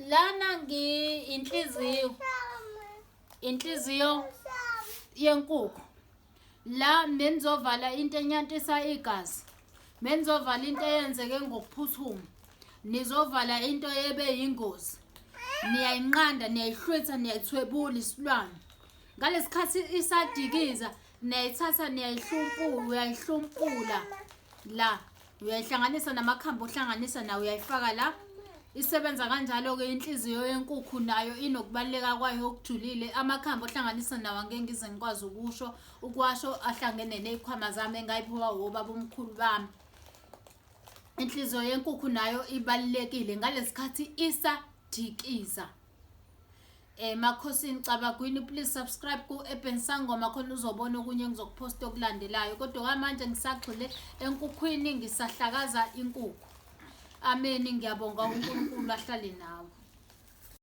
Lana ngi inhliziyo. Inhliziyo yenkukhu. La menizovala into enyantisa igazi. Menizovala into eyenzeke ngokuphuthuma. Nizovala into ebe yingozi. Niyayinqanda, niyayihlwitha, niyayithwebula isilwane. Ngalesikhathi isadikiza niyayithatha niyayihlumpula, uyayihlumpula la. Uyayihlanganisa namakhambi ohlanganisa nawo uyayifaka la. Isebenza kanjalo-ke inhliziyo yenkukhu nayo inokubaluleka kwayo okujulile. Amakhambi ohlanganisa nawo angeke ngize ngikwazi ukusho ukuwasho ahlangene ney'khwama zami engayiphiwa wobaba omkhulu bami. Inhliziyo yenkukhu nayo ibalulekile ngalesikhathi isadikiza. Makhosini Cabagwini please subscribe ku Urban Sangoma khona uzobona okunye engizokuphosta okulandelayo kodwa kwamanje ngisagxile enkukhwini ngisahlakaza inkukhu. Ameni ngiyabonga uNkulunkulu ahlale nawe.